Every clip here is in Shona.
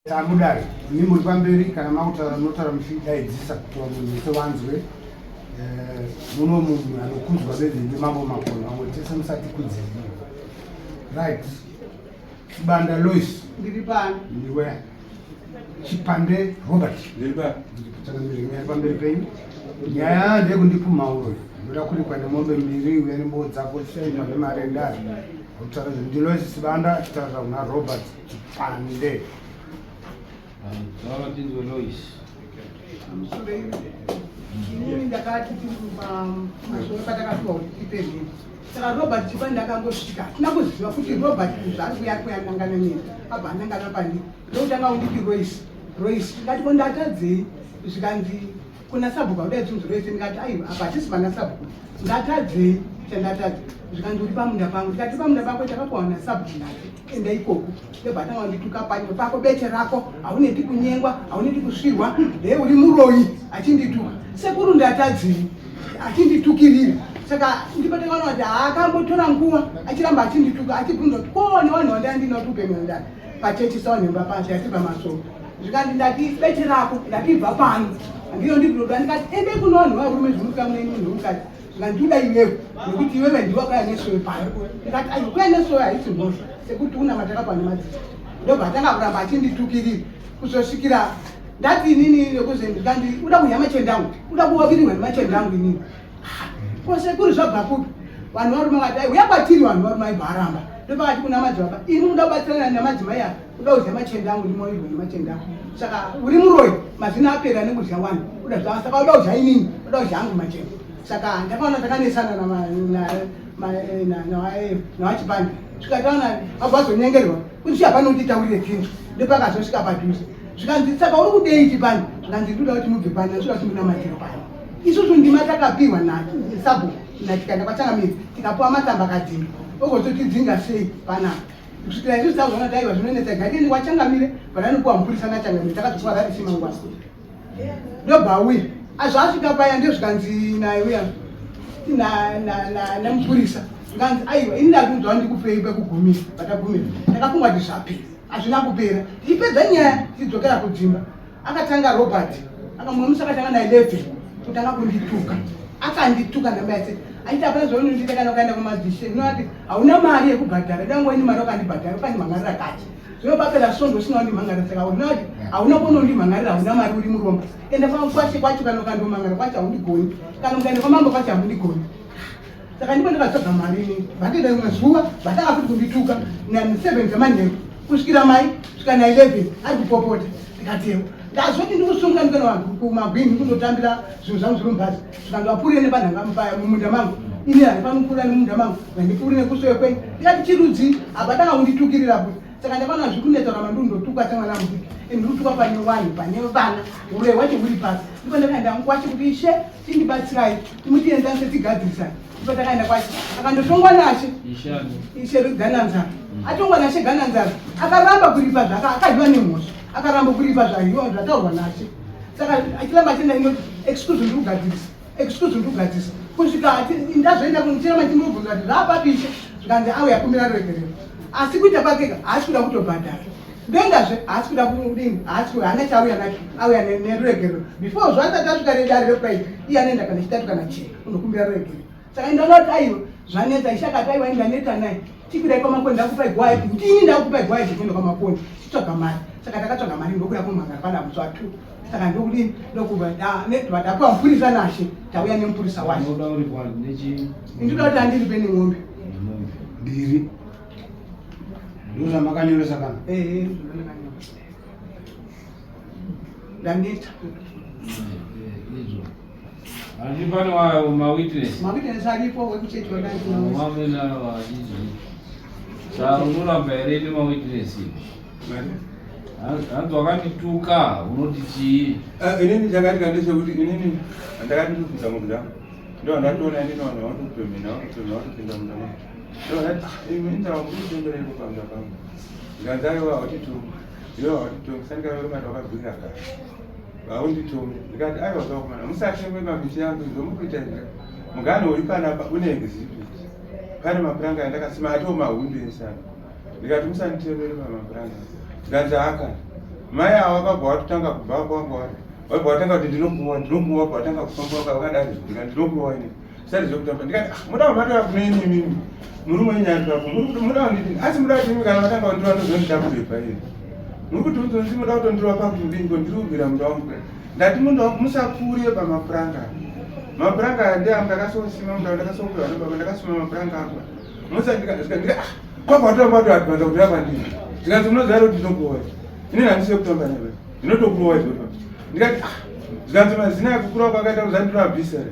Tamudare, imi muri pamberi kana makutaura munotaura muchidaidzisa kuti vamwe vese vanzwe. Eh, muno munhu anokudzwa bedzi ndimambo Makoni, vamwe tese musatikudzei. Right. Sibanda Lois. Ndiri pano. Ndiwe. Chipande Robert. Ndiri pano. Ndiri nyaya pamberi penyu. Nyaya ndeyekundipumha uroyi. Ndoda kuripwa nemombe mbiri uya nemboo dzako tichaipa nemari endari. Kutaura ndiLois Sibanda achitaura kuna Robert Chipande. Taura tinzwe Lois. Inini ndakati tiri pamasowe patakafika kuti tipe mhiri. Saka Robert Chipande akangosvika. Hatina kuziva kuti Robert zvaari kuya kuyanangana neni. Abva anangana pandiri. Ndokutanga kunditi Royce. Royce. Ndikati ko ndatadzei? Zvikanzi kuna sabhuku haudai tsunzi Royce. Ndikati aiwa apa hatisi pana sabhuku. Ndatadzei chandatadza? Zvikanzi uri pamunda pangu. Ndikati pamunda pako takapuwa nasabhuku nhasi. Enda ikoko. Ndobva atanga kundituka panyo pako beche rako hauneti kunyengwa hauneti kusvirwa he uri muroyi achindituka. Sekuru ndatadzei? Achinditukirira. Saka ndipo takaona kuti haakambotora nguva achiramba achindituka achibvunza kuti ko nevanhu vandandina kuti upenyu ndani pachechi savanhemba pasi ati pamasoro. Zvikanzi ndati beche rako ndati ibva pano. Handino ndikutoda ndikati ende kuno vanhu varume zvimuka muneni munhu wemukadzi. Zvikanzi uda iwewe nekuti iwewe ndiwe wakauya nesowe pano. Ndikati aiwa kuuya nesowe haisi mhosva sekuti una matakapa nemadziso. Ndobva atanga kuramba achinditukirira kuzosvikira ndati inini nekuze ndikanzi uda kudya machende angu uda kuwakirirwa nemachende angu inini. Ko sekuru zvabva kupi? Vanhu varume vakati aiwa uya kwatiri vanhu varume aibva aramba. Ndopakati kuna madzibaba ini uda kubatsirana namadzimai aya uda kudya machende angu ndimoirwe nemachende angu saka uri muroyi mazino apera nekudya wani uda zva saka uda kudya inini uda kudya angu machende saka ndakaona takanesana nawachipande zvikataona abva azonyengerwa kuti chiya pano utitaurire tinzwe ndopakazosvika padhuze zvikanzi saka uri kudei chipande zvikanzi ndikuda kuti mubve pano ndikuda kuti munamatiro pano isusu ndima takapihwa nasabhuku natikaenda kwachangamiri tikapiwa matsamba akadzinga ogozotidzinga sei panapa kusvikira isusu tazoona kuti aiwa zvinonetsa gatiendi kwachangamire pananopuwa mupurisa nachangamire takadzokuwa rarisi mangwana ndobva auya azvaasvika paya ndio zvikanzi naye uya namupurisa zvikanzi aiwa ini ndakunzwa ndikupei pekugumira patagumira ndakafunga kuti zvapera hazvina kupera tichipedza nyaya tichidzokera kudzimba akatanga Robert akamwe musi akatanga na 11 kutanga kundituka akandituka namba yese aiti hapana zvaunondiita kana ukaenda kumadzishe ndinoti hauna mari yekubhadhara dango ini mari wakandibhadhara ukandimhangarira kachi zvino papera svondo usina kundimhangarira saka unoti hauna kunondimhangarira hauna mari uri murombo enda kwashe kwacho kana ukandomhangara kwacho haundigoni kana ukaenda kwamambo kwacho hamundigoni saka ndipo ndakatsvaga mari ini vatoenda rimwe zuva vatanga futi kundituka na7 dzemanheru kusvikira mai kusvika na11 ari kupopota ndikatewa ndazoti ndikusunga ndikuenda vanhu kumagwini kundotambira zvinhu zvangu zviri mubhazi zvikanzi vapfuurire nepanhanga mumunda mangu ini handifaniri kupfuura nemumunda mangu vandipfuurire nekusoyo kwenyu ndikati chirudzi apa tanga kunditukirira futi saka ndakaona zviri kunetsa ramba ndindotukwa semwana mudiki ndikutukwa pane vanhu pane vana uroyi hwacho huri pasi ndipo ndakaenda kwacho kuti ishe chindibatsirai timutienzanise tigadzirisai ndipo takaenda kwacho akandotongwa nashe ishe gananzara atongwa nashe gananzara akaramba kuripa zvaka akadyiwa nemhosva akaramba kuripa zvaiwa zvataurwa nashe saka achiramba achienda inoti excuse ndikugadzirisa excuse ndikugadzirisa kusvika ndazoenda kumuchiramba chimubvunza kuti zvaapapi ishe zvikanzi auya kumbira ruregerero asi kuita kwakeka haasi kuda kutobhadhara ndoendazve haasi kuda kudini haasi haana chaauya nacho auya neruregerero before zvaasati asvika redare repride iye anoenda kana chitatu kana chii unokumbira ruregerero saka ndaona kuti aiwa zvanetsa ishe akati aiwa indaneta naye chikwirai kwamakoni ndakupai gwaiti ndini ndakupai gwaiti kuenda kwamakoni chitsvaga mari saka takatsvaga mari ndokuya kumhangara pana musi wa two saka ndokudini ndokuva ndapuwa mupurisa nashe tauya nemupurisa wacho ndinoda kuti andiripe nemombe mbiri ndozvamakanyoresa kana ehe ndaneta izvo handi pane wayo mawitness mawitness aripo wekuchechi wakandiwamena vazhinji sa unoramba here nemawitness hanzi wakandituka unoti chii eh, inini chakaitika ndechekuti inini ndakati ndikupinda munda ndo ndatoona inini vanhu vatopemhena vatopemhena vatopinda munda mangu ndo ndati ah, imi indava murikutendereiko pamunda pangu ndikanzi aiwa hautitongi iwe hautitongi sandikaveromati wakagwira kare haunditongi ndikati aiwa zvakomana musateme pamiti yangu zvomukuita izvi mugano uri panapa une exhibit pane mapuranga andakasima atoo mahundu esana ndikati musanditemere pamapuranga ndikanzi haakana. Mai ava vakabva vatotanga kubva kwanga vari. Vabva vatanga kuti ndinokuwa, ndinokuwa, vabva vatanga kufamba vakadari ndikati ndinokuwa ini. Sari zvekutamba ndikati ah, muda kubatira kune imi imimi. Murume wenyu ari pako. Muda kunditi asi muda kuti imi kana matanga kundirova ndozondida kurepa here. Muri kuti unzonzi muda kutondirova pakuti ndingo ndiri kurwira munda wangu. Ndati munda wangu musapfuure pamapuranga. Mapuranga aya ndeangu ndakasosima munda ndakasopiwa nababa ndakasima mapuranga angu. Musandika ndika ah, kwabva watamba kuti advanza kuti rapandiri. Zvikanzi munoziva kuti ndinokuwa. Ini handisi yekutamba newe. Ndinotokurowa izvozvo. Ndikati ah, zvikanzi mazina ekukura kwakaita kuti zandinoabvisa here.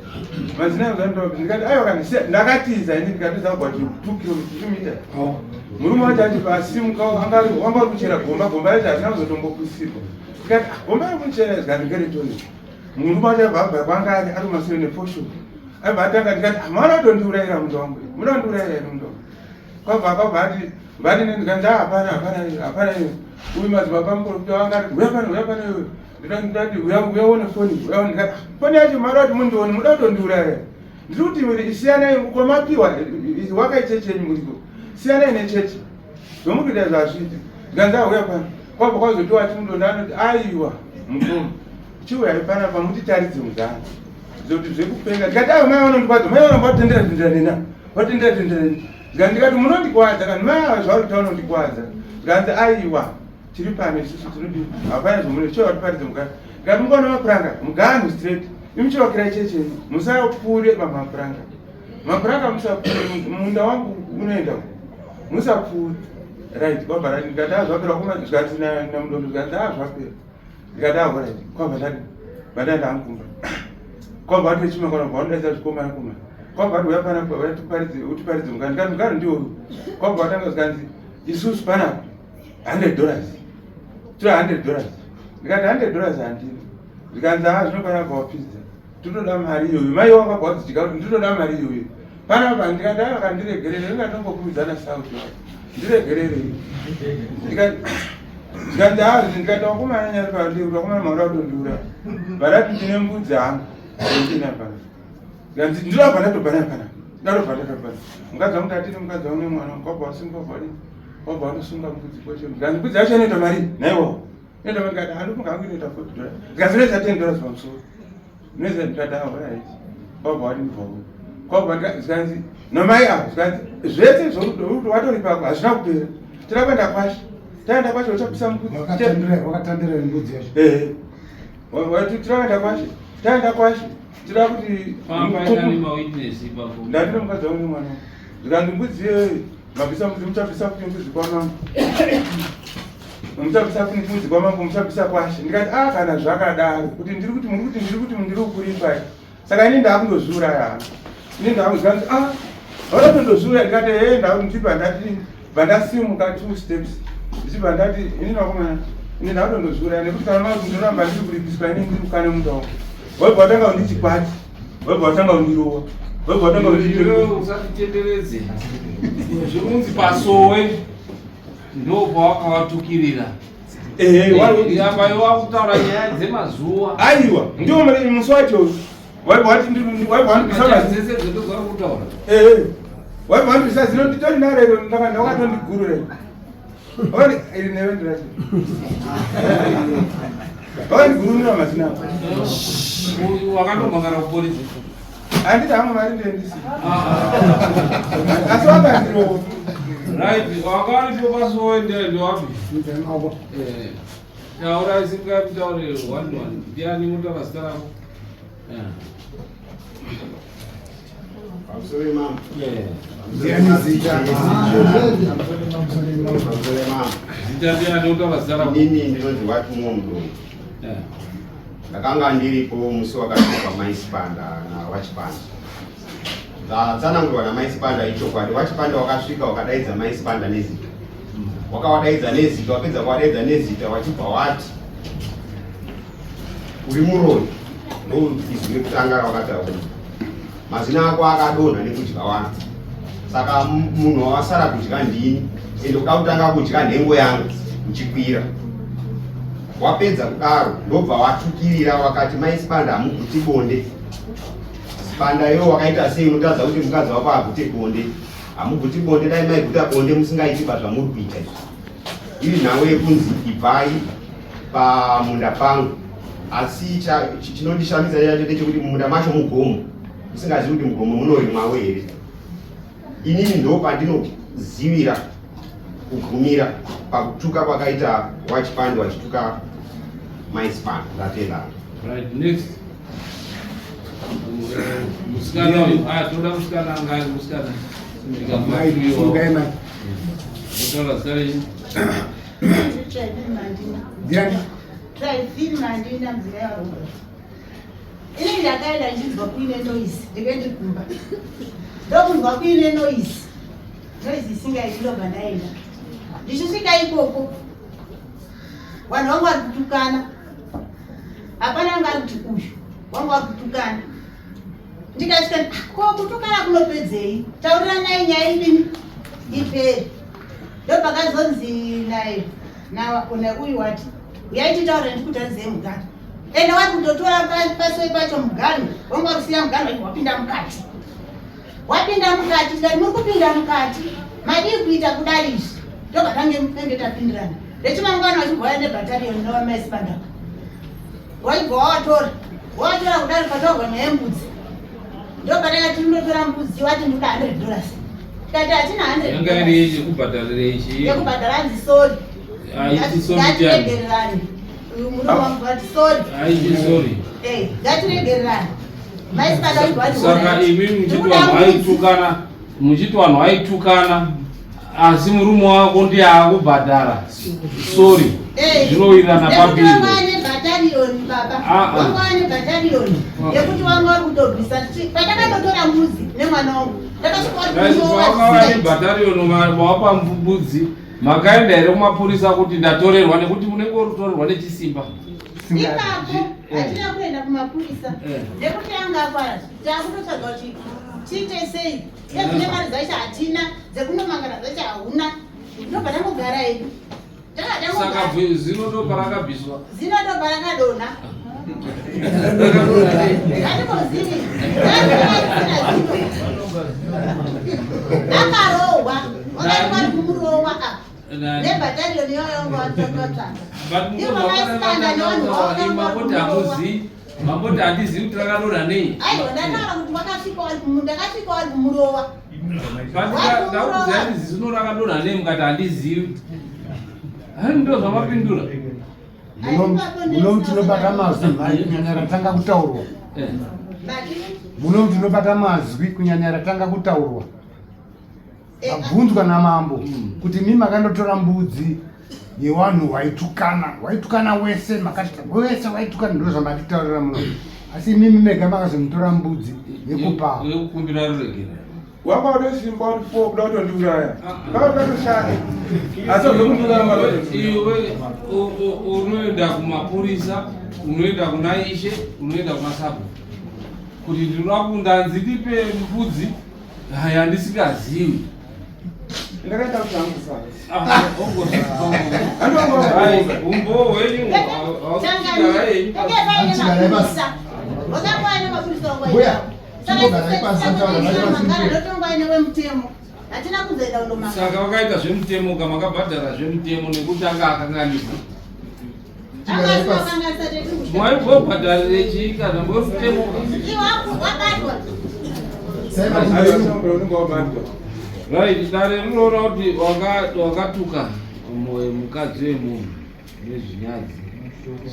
Mazina ekuti zandinoabvisa. Ndikati aiwa kana ndakatiza ini ndikatiza kubva 2 km 2 meter. Murume wacho achibva asimuka anga ari wanga uri kuchera gomba gomba racho hazvina kuzotombokusirwa. Ndikati ah, gomba rekuchera zvikanzi ngeretoni. Murume wacho abva abva kwanga ari ari kumasure nefoshoro. Abva atanga ndikati ah, maona kutondiurayira munda wangu. Muda kundiurayira here munda wangu. Kwabva kwabva ati vati ndikanzi ah, hapana hapana hapana uyu madzibaba muprofita wanga ati huya pano huya pano iwe ndikati huya huya uone foni huya uone ndikati ah, foni yacho mari wati mundione muda kutondiuraya ndiri kuti siyanai kwamapiwa wakai chechi yenyu muriko siyanai nechechi zvomuri kuita zvazviiti ndikanzi ah, huya pano kwabva kwazotiwa ati mudonda anoti aiwa mukoma chiuyai panapa mutitaridze mudhara zvekuti zvekupenga ndikati aiwa mai vanondikwadza mai vanoramba vatendera tendera nena vatendera tendera nena Zvikanzi ndikati munondikwadza kani mai ava zvauri kutaura unondikwadza. Zvikanzi aiwa tiri pano isusu tinodi hapana zvomune chiwa tiparidze mugano. Ndikati mukaona mapuranga muganhu straight imi chivakirai chechi yenyu musapfuure pamapuranga. Mapuranga musapfuure munda wangu unoenda uko musapfuure. Right kwabva rati ndikati ah zvapera kuma zvikanzi namudondo zvikanzi ah zvapera. Ndikati ah right kwabva ndati bva ndaankumba. Kwabva wati chimangwana bva wandaisa zvikomana komana. Kwabva wati uya panapa uya tiparidze utiparidze mugano. Ndikati mugano ndiwo. Kwabva watanga zvikanzi isusu panapa 100 dollars. Tora 100 dollars. Ndikati 100 dollars handina. Zvikanzi ah zvino panapa wapfidza. Totoda mari iyoyo. Mai wakabva wadzidya kuti nditoda mari iyoyo. Panapa ndikati aiwa kandiregerere ndingatombokuudzana south. Ndiregerere. Ndikati zvikanzi ah ndikati wakomana nyari pandiri wakomana maura kutondiuraya. Varati ndine mbudzi hangu. Ndina pano. Zvikanzi ndinobva ndatobva nayo panapa. Ndatobva ndatobva. Mukadzi wangu ndatini mukadzi wangu nemwana wangu kwabva wasunga kwabva kwabva watosunga mbudzi kweshe. Zvikanzi mbudzi yacho inoita mari naiwo. Inoita mari ndikati handifunga hangu inoita 40 dollars. Zvikanzi inoita 10 dollars pamusoro. Inoita ndikati ah alright. Kwabva wati ndibva kwabva zvikanzi namai avo zvikanzi zvese zvokuti watori pako hazvina kupera. Tira kuenda kwashe. Taenda kwashe uchapisa mbudzi. Wakatandira mbudzi yacho. Eh. Tira kuenda kwashe. Taenda kwashe. Tira kuti ndati nomukadzi wangu nemwana zvikanzi mbudzi iyoyo mabvisa mbudzi muchabvisa kuti mbudzi kwamambo muchabvisa kuti mbudzi kwamambo muchabvisa kwashe ndikati a ah, kana zvakadaro kuti ndiri kuti muri kuti ndiri kuti ndiri kukuripai saka ini ndaakundozviuraya hangu ini ndaakuziva kuti ah vada kutondozviuraya ndikati ee ndakundipa ndati bva ndasimuka two steps ndichibva ndati ini vakomana ini ndakutondozviuraya nekuti kana makuti ndinoramba ndiri kuripiswa ini ndiri kukane munda wangu wabva watanga kundichikwati wabva watanga kundirova wabva watanga kundiiwe usatitenderedze zvekunzi pasowe ndopawakavatukirira apa iwe wakutaura nyaya dzemazuva aiwa ndiwo musi wacho waibva wati waibva wandibvisa dzese dzotozwa kutaura eh waibva wandibvisa zino nditori naro iro ndakatondigurura wakati iri newe ndiracho wakandigurunura mazina ako wakatomhangara kupolisi handiti hamwe mari ndiendisi asi wakandirowo right wakaripo pasowe ndewapi Taura isingamutaure one one. Ndiani mutaura zita rako? Pamusoro mama. Yeah. Ndiani zita? Pamusoro mama. Zita ndiani utaura zita rako? Inini ndinonzi wati Mwondo. Yeah. Ndakanga ndiripo musi wakatukwa Mai Sipanda naWachipanda. Zvatsanangurwa naMai Sipanda ichokwadi. Wachipanda wakasvika wakadaidza Mai Sipanda nezita. Wakawadaidza nezita, wapedza kuwadaidza nezita wachibva wati uri muroyi. Ndoizwi rekutanga rawakataura. Mazina ako akadonha nekudya wangu. Saka munhu wawasara kudya ndini ende kuda kutanga kudya nhengo yangu uchikwira. Wapedza kudaro ndobva watukirira wakati Mai Sipanda hamuguti bonde. Sipanda iwe wakaita sei unotadza kuti mukadzi wako agute bonde? Hamuguti bonde dai maiguta bonde musingaiti ba zvamuri kuita izvi. Iri nhau yekunzi ibvai pamunda pangu asi chinondishamisa chacho ndechekuti mumunda macho mugomo usingazivi kuti mugomo munorimwawo here inini ndo pandinozivira kugumira pakutuka kwakaita wachipande wachituka maispan ndatenda right next musikana uyu ah toda musikana anga ari musikana Motaura zita renyu Ndiani? Trifin Mandina mudzimai waRobert. Ini ndakaenda ndichinzwa kuine noise, ndike ndiri kumba. Ndokunzwa kuine noise. Noise isingaiti ndobva ndaenda. Ndichisvika ikoko vanhu vangu vari kutukana. Hapana anga ari kuti uyu, vangu vari kutukana. Ndikasvika ah, ko kutukana kunopedzei? Tauriranai nyaya idini ipere. Ndopakazonzi naye neuyu wati uyai titaure ndikutaridzei muganhu. Ende wari kutotora pasoi pacho muganhu, wanga wakusiya muganhu wacho wapinda mukati. Wapinda mukati, ndikati muri kupinda mukati, madii kuita kudari izvi? Ndobva tange tenge tapindirana. Rechimangwana vachibva vauya nebhatarioni nevamaisibandaka. Waibva wawatora, wawatora kudari pataurwa nyaya yembudzi. Ndopatanga tindotora mbudzi wati ndoda 100 dollars. Tikati hatina 100 Yanga iri yekubhadharira ichi. Yekubhadhara hanzi sorry. Aiti sorry. Ngatiregererane. Uyu murume wangu ati sorry. Aiti sorry. Eh, ngatiregererane. Maisibanda waibva wati Saka imi muchiti vanhu vaitukana, muchiti vanhu vaitukana asi murume wako ndiye akubhadhara sorry eh, zvinowirirana pabiri bhatariyoni baba ah, ah. wanga wane bhatariyoni yekuti wanga wari kutobvisa patakatotora mbudzi nemwana wangu ndakasvika wane bhatariyoni wapa mbudzi makaenda here kumapurisa kuti ndatorerwa nekuti munenge uri kutorerwa nechisimba ipapo eh. hatina kuenda kumapurisa eh. nekuti anga akwara takutotsvaga kuti tiite sei Ezvine mari dzacho hatina, dzekunomangana dzacho hauna. Ndobva tangogara hedu. Saka zino ndo parakabviswa. Zino ndo parakadonha. Handimbozivi. Akarohwa. Wakati vari kumurohwa apa. Nebhatariyoni iyoyo yanga vatsvaga. Ivo maisitanda nevanhu vaakangoti hamuzivi. Mamboti handizivi kuti rakadonha nei. Aiwa ndataura kuti wakasvika wari ndakasvika wari kumurova. Ndakuziva kuti zino rakadonha nei mukati handizivi. Hani ndo zvamapindura. Muno tinobata mazwi mhai kunyanya ratanga kutaurwa. Eh. Muno tinobata mazwi kunyanya ratanga kutaurwa. Abvunzwa namambo mm. kuti mi makandotora mbudzi yewanhu waitukana waitukana wese makati wese waitukana ndo zvamatitaurira muno asi imimi mega makazomutora mbudzi yekupa yekukumbira ruregerero wanga une simba uri fo kuda kutondiuraya vanga ukatoshanda asi uzokundiuraya iwe unoenda kumapurisa unoenda kuna ishe unoenda kuna sabhu kuti ndinoda kundanzi ndipe mbudzi Haya ndisingazivi. Ndakaita kuti hangu sasa. Umbo hwenyu saka vakaita zvemutemo ka makabhadhara zvemutemo nekuti anga akanganisa Mwaibhobhadharire chii kana mbotemuka? Right, dare rinoona kuti wakatuka mukadzi wemunhu nezvinyadzi.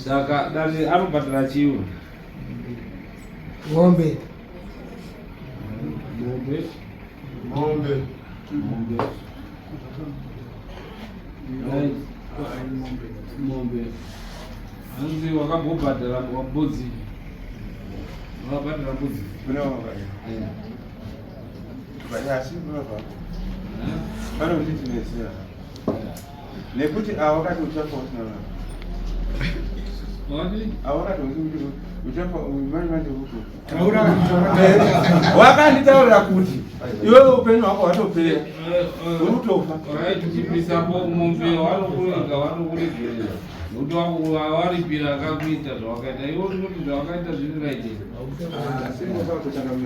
Saka dare anobhadhara chiwo? Ng'ombe. Ng'ombe. Mombe. Mombe. Right. Mombe. Hanzi wakambobhadhara mbudzi. Wakabhadhara mbudzi. Kune wakabhadhara. Eh. Asi baba. Vanonditinesera. Nekuti ava wakati uchafa usina vana. Ava wakati uchafa manje manje huku. Wakanditaurira kuti iwewe upenyu hwako hwatopera. Uri kutofa. Right, mombe wanokurega wanokuregerera. Nokuti waripira akakuita zvawakaita. Iwe uri kuti zvawakaita zviri right.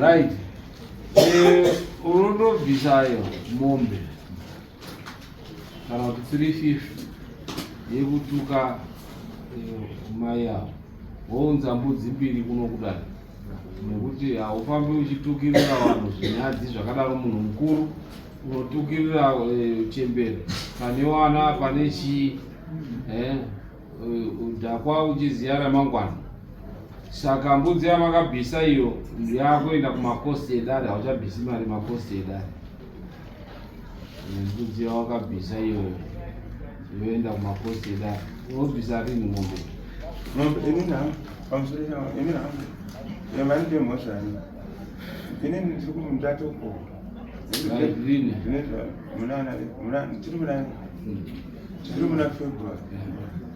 Right. Eh, unotobvisayo mombe. kana kuti 350 yekutuka mai avo wounza mbudzi mbiri kuno kudai nekuti haufambi uchitukirira vanhu zvinyadzi zvakadaro munhu mukuru unotukirira eh, chembere pane wana pane chii eh, udhakwa uchiziva ramangwana saka mbudzi yamakabvisa iyo yakuenda kumakosti edare hauchabvisi mari makosti edare Mbudzi yawakabvisa iyoyo yoenda kumaposti edare unobvisa rini mombe? Mombe inini hangu pamusoro chavo inini hangu yemani mhosva yani inini ndiri kuti ndatoko rini muna tiri muna tiri muna February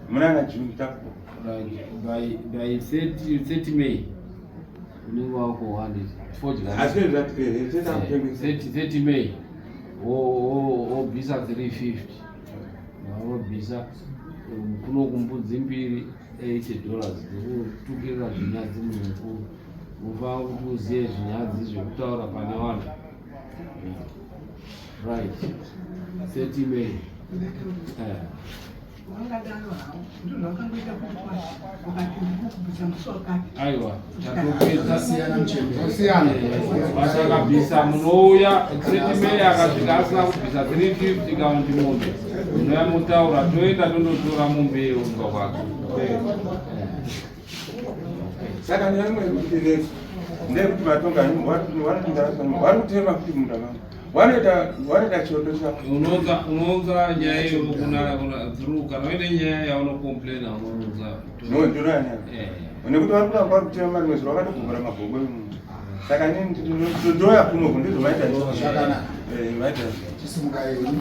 munana June tako by by 30 30 May unenge wako 100 Asi zvati eh, 30 May wobvisa 350 wobvisa kuno kumbudzi mbiri 80 dollars dzekutukirira zvinyadzi munhu mukuru unofanira kuti uzive zvinyadzi zvekutaura pane vanhu right 30 May eh. Wangadaro hawo ndizvo zvawakangoita kuti kwasi wakati ndikukubvisa musi wakati. Aiwa tatopedza. Siyana mchembere. Siyana. Vasakabvisa munouya Seti May akasvika asina kubvisa 350 kana kuti mombe munouya motaura toenda tondotora mombe iyo kumba kwake. Saka nyaya imwe yekuti nesu ndeyekuti vatonga vari kutema kuti munda vangu vanoita vanoita choto chavo unounza unounza nyaya iyo kuna kuna through kana uine nyaya yaunocomplaina unounza no ndinoya nyaya Eh. nekuti vari kuramba vari kutema mari mwezi vakatogobora magogo emunhu saka inini ndoya kunoku ndizvo maita Zvakanaka. Eh, maita Chisimuka yenyu.